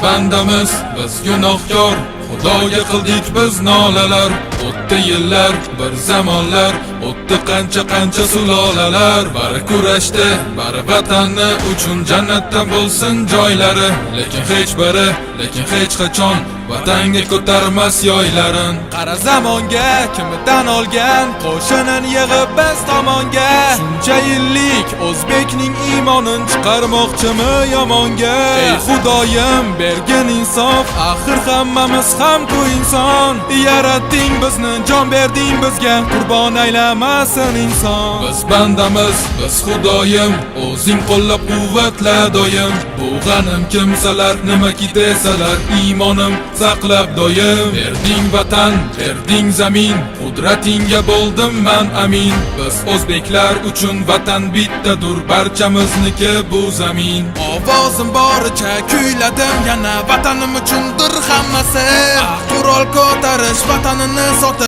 Bandamiz, biz gunohkor, Xudoga qildik biz nolalar. O'tdi yillar, bir zamonlar, o'tdi qancha qancha sulolalar. Bari kurashdi, bari vatanni uchun, jannatdan bo'lsin joylari. Lekin hech biri, lekin hech qachon vatanga ko'tarmas yoylarin. Qara zamonga, kimidan olgan, qo'shinin yig'ib biz tomonga. Shuncha yillik o'zbekning iymonin chiqarmoqchimi yomonga? Ey Xudoyim, bergin insof, axir hammamiz ham ku inson. Yaratding bizni, jon berding bizga, qurbon aylamasin inson. Biz bandamiz, biz, Xudoyim, o'zing qo'llab quvvatla doim. Bu g'anim kimsalar nimaki desalar, iymonim saqlab doim. Berding vatan, berding zamin, qudratingga bo'ldim man amin. Biz o'zbeklar uchun vatan bittadur, barchamizniki bu zamin. Ovozim boricha kuyladim yana, vatanim uchundir hammasi. Qurol ko'tarish, vatanini sotish.